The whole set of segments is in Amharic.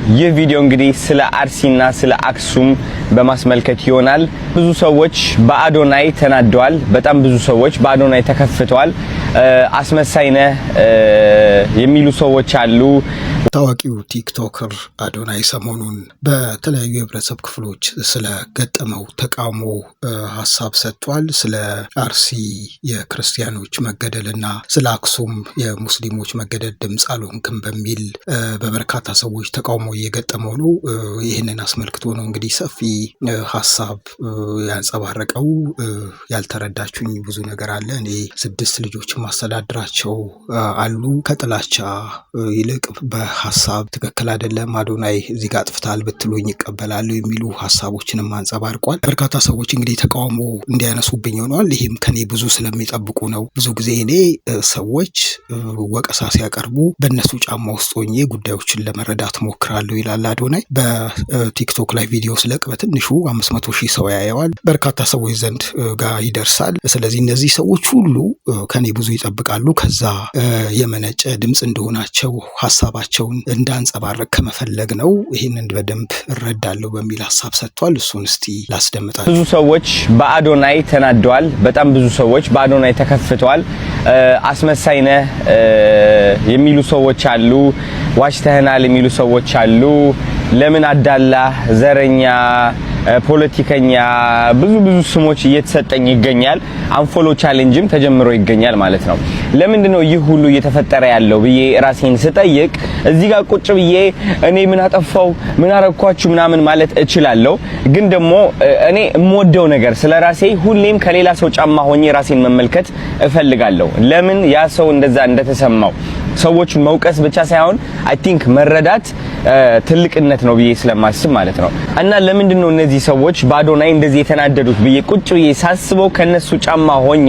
ይህ ቪዲዮ እንግዲህ ስለ አርሲና ስለ አክሱም በማስመልከት ይሆናል። ብዙ ሰዎች በአዶናይ ተናደዋል። በጣም ብዙ ሰዎች በአዶናይ ተከፍተዋል። አስመሳይ ነህ የሚሉ ሰዎች አሉ። ታዋቂው TikToker አዶናይ ሰሞኑን በተለያዩ የህብረተሰብ ክፍሎች ስለገጠመው ተቃውሞ ሀሳብ ሰጥቷል። ስለ አርሲ የክርስቲያኖች መገደል እና ስለ አክሱም የሙስሊሞች መገደል ድምፅ አልሆንክም በሚል በበርካታ ሰዎች ተቃውሞ እየገጠመው ነው። ይህንን አስመልክቶ ነው እንግዲህ ሰፊ ሀሳብ ያንጸባረቀው። ያልተረዳችሁኝ ብዙ ነገር አለ። እኔ ስድስት ልጆች ማስተዳድራቸው አሉ። ከጥላቻ ይልቅ በሀሳብ ትክክል አይደለም አዶናይ እዚህ ጋር አጥፍታል ብትሉኝ ይቀበላሉ የሚሉ ሀሳቦችንም አንጸባርቋል። በርካታ ሰዎች እንግዲህ ተቃውሞ እንዲያነሱብኝ ሆነዋል። ይህም ከኔ ብዙ ስለሚጠብቁ ነው። ብዙ ጊዜ እኔ ሰዎች ወቀሳ ሲያቀርቡ በእነሱ ጫማ ውስጥ ሆኜ ጉዳዮችን ለመረዳት ሞክራለሁ ይላል አዶናይ። በቲክቶክ ላይ ቪዲዮ ስለቅ በትንሹ 500,000 ሰው ያየዋል፣ በርካታ ሰዎች ዘንድ ጋር ይደርሳል። ስለዚህ እነዚህ ሰዎች ሁሉ ከኔ ብዙ ይጠብቃሉ። ከዛ የመነጨ ድምፅ እንደሆናቸው ሀሳባቸውን እንዳንጸባረቅ ከመፈለግ ነው። ይህንን በደንብ እረዳለሁ በሚል ሀሳብ ሰጥቷል። እሱን እስቲ ላስደምጣል። ብዙ ሰዎች በአዶናይ ተናደዋል። በጣም ብዙ ሰዎች በአዶናይ ተከፍተዋል። አስመሳይ ነህ የሚሉ ሰዎች አሉ። ዋሽተህናል የሚሉ ሰዎች አሉ። ለምን አዳላህ፣ ዘረኛ፣ ፖለቲከኛ፣ ብዙ ብዙ ስሞች እየተሰጠኝ ይገኛል። Unfollow challenge ም ተጀምሮ ይገኛል ማለት ነው። ለምንድን ነው ይህ ሁሉ እየተፈጠረ ያለው ብዬ ራሴን ስጠይቅ እዚህ ጋር ቁጭ ብዬ እኔ ምን አጠፋው ምን አረኳችሁ ምናምን ማለት እችላለሁ። ግን ደግሞ እኔ የምወደው ነገር ስለ ራሴ ሁሌም ከሌላ ሰው ጫማ ሆኜ ራሴን መመልከት እፈልጋለሁ። ለምን ያ ሰው እንደዛ እንደተሰማው ሰዎቹን መውቀስ ብቻ ሳይሆን I think መረዳት ትልቅነት ነው ብዬ ስለማስብ ማለት ነው። እና ለምንድን ነው እነዚህ ሰዎች በአዶናይ እንደዚህ የተናደዱት ብዬ ቁጭ ብዬ ሳስበው ከነሱ ጫማ ሆኜ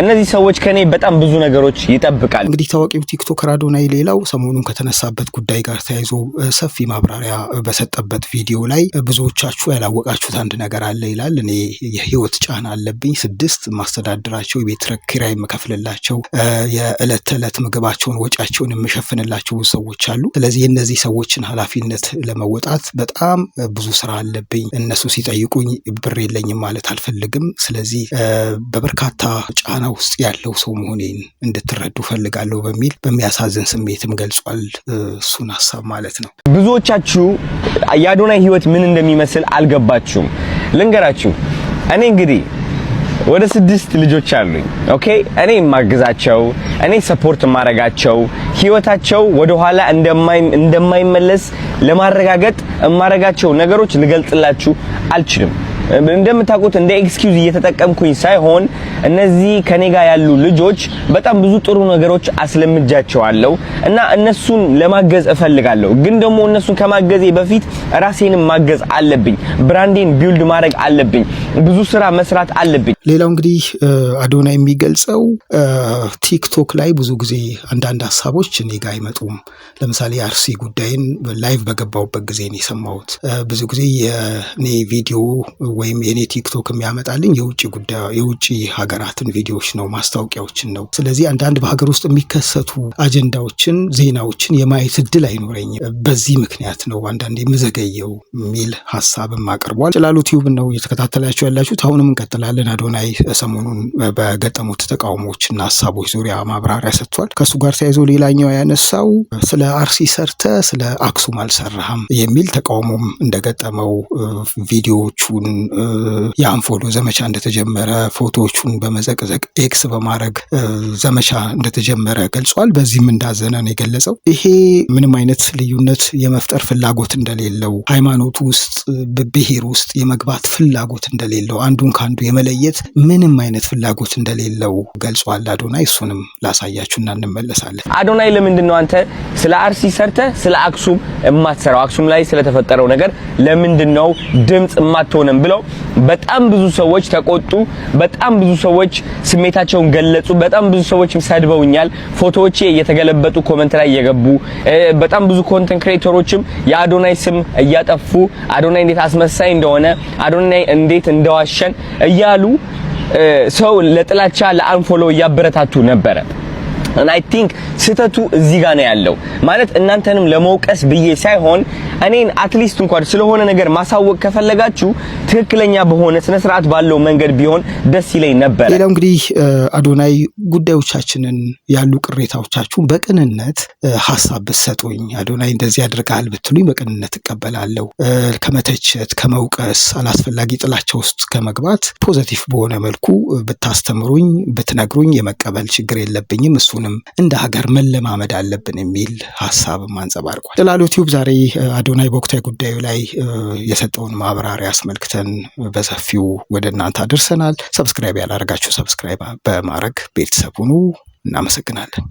እነዚህ ሰዎች ከኔ በጣም ብዙ ነገሮች ይጠብቃል። እንግዲህ ታዋቂው TikToker አዶናይ ሌላው ሰሞኑን ከተነሳበት ጉዳይ ጋር ተያይዞ ሰፊ ማብራሪያ በሰጠበት ቪዲዮ ላይ ብዙዎቻችሁ ያላወቃችሁት አንድ ነገር አለ ይላል። እኔ የህይወት ጫና አለብኝ። ስድስት ማስተዳድራቸው፣ የቤት ኪራይ የምከፍልላቸው፣ የዕለት ተዕለት ምግባቸውን ወጪያቸውን የምሸፍንላቸው ብዙ ሰዎች አሉ። ስለዚህ የእነዚህ ሰዎችን ኃላፊነት ለመወጣት በጣም ብዙ ስራ አለብኝ። እነሱ ሲጠይቁኝ ብር የለኝም ማለት አልፈልግም። ስለዚህ በበርካታ ጫና ውስጥ ያለው ሰው መሆኔን እንድትረዱ ፈልጋለሁ በሚል በሚያሳዝን ስሜትም ገልጿል። እሱን ሀሳብ ማለት ነው። ብዙዎቻችሁ የአዶናይ ህይወት ምን እንደሚመስል አልገባችሁም። ልንገራችሁ። እኔ እንግዲህ ወደ ስድስት ልጆች አሉኝ። Okay፣ እኔ የማግዛቸው፣ እኔ support የማረጋቸው፣ ህይወታቸው ወደ ኋላ እንደማይመለስ ለማረጋገጥ የማረጋቸው ነገሮች ልገልጽላችሁ አልችልም። እንደምታውቁት እንደ excuse እየተጠቀምኩኝ ሳይሆን እነዚህ ከኔ ጋር ያሉ ልጆች በጣም ብዙ ጥሩ ነገሮች አስለምጃቸዋለሁ እና እነሱን ለማገዝ እፈልጋለሁ። ግን ደግሞ እነሱን ከማገዜ በፊት ራሴንም ማገዝ አለብኝ። Brand ኤን build ማድረግ አለብኝ። ብዙ ስራ መስራት አለብኝ። ሌላው እንግዲህ አዶናይ የሚገልጸው ቲክቶክ ላይ ብዙ ጊዜ አንዳንድ ሀሳቦች እኔ ጋር አይመጡም። ለምሳሌ የአርሲ ጉዳይን live በገባሁበት ጊዜ ነው የሰማሁት። ብዙ ጊዜ የኔ ቪዲዮ ወይም የኔ ቲክቶክ የሚያመጣልኝ የውጭ ጉዳይ የውጭ ሀገራትን ቪዲዮዎች ነው፣ ማስታወቂያዎችን ነው። ስለዚህ አንዳንድ በሀገር ውስጥ የሚከሰቱ አጀንዳዎችን፣ ዜናዎችን የማየት እድል አይኖረኝም። በዚህ ምክንያት ነው አንዳንድ የምዘገየው የሚል ሀሳብም አቅርቧል። ጭላሎ ቲዩብ ነው እየተከታተላችሁ ያላችሁት። አሁንም እንቀጥላለን። አዶናይ ሰሞኑን በገጠሙት ተቃውሞዎችና ሀሳቦች ዙሪያ ማብራሪያ ሰጥቷል። ከእሱ ጋር ተያይዞ ሌላኛው ያነሳው ስለ አርሲ ሰርተ ስለ አክሱም አልሰራህም የሚል ተቃውሞም እንደገጠመው፣ ቪዲዮዎቹን የ unfollow ዘመቻ እንደተጀመረ፣ ፎቶዎቹን በመዘቅዘቅ X በማድረግ ዘመቻ እንደተጀመረ ገልጿል። በዚህም እንዳዘነ ነው የገለጸው። ይሄ ምንም አይነት ልዩነት የመፍጠር ፍላጎት እንደሌለው፣ ሃይማኖት ውስጥ ብሔር ውስጥ የመግባት ፍላጎት እንደሌለው፣ አንዱን ከአንዱ የመለየት ምንም አይነት ፍላጎት እንደሌለው ገልጿል። አዶናይ እሱንም ላሳያችሁና እንመለሳለን። አዶናይ ለምንድን ነው አንተ ስለ አርሲ ሰርተህ ስለ አክሱም የማትሰራው? አክሱም ላይ ስለተፈጠረው ነገር ለምንድን ነው ድምጽ የማትሆንም ብለው በጣም ብዙ ሰዎች ተቆጡ። በጣም ብዙ ሰዎች ስሜታቸውን ገለጹ። በጣም ብዙ ሰዎች ሰድበውኛል። ፎቶዎቼ እየተገለበጡ comment ላይ እየገቡ፣ በጣም ብዙ content creator ኦችም የአዶናይ ስም እያጠፉ፣ አዶናይ እንዴት አስመሳይ እንደሆነ፣ አዶናይ እንዴት እንደዋሸን እያሉ ሰው ለጥላቻ ለ unfollow እያበረታቱ ነበረ። And I think ስህተቱ እዚህ ጋር ነው ያለው። ማለት እናንተንም ለመውቀስ ብዬ ሳይሆን እኔን at least እንኳን ስለሆነ ነገር ማሳወቅ ከፈለጋችሁ ትክክለኛ በሆነ ስነ ስርዓት ባለው መንገድ ቢሆን ደስ ይለኝ ነበር። ሌላው እንግዲህ አዶናይ ጉዳዮቻችንን፣ ያሉ ቅሬታዎቻችሁን በቅንነት ሀሳብ ብትሰጡኝ፣ አዶናይ እንደዚህ ያደርጋል ብትሉኝ በቅንነት እቀበላለሁ። ከመተቸት፣ ከመውቀስ፣ አላስፈላጊ ጥላቻ ውስጥ ከመግባት positive በሆነ መልኩ ብታስተምሩኝ፣ ብትነግሩኝ የመቀበል ችግር የለብኝም። እሱንም እንደ ሀገር መለማመድ አለብን የሚል ሀሳብም አንጸባርቋል። ጥላሎ ቲዩብ ዛሬ አዶናይ በወቅታዊ ጉዳዩ ላይ የሰጠውን ማብራሪያ አስመልክተን በሰፊው ወደ እናንተ አድርሰናል። Subscribe ያላደረጋችሁ subscribe በማድረግ ቤተሰብ ሁኑ። እናመሰግናለን።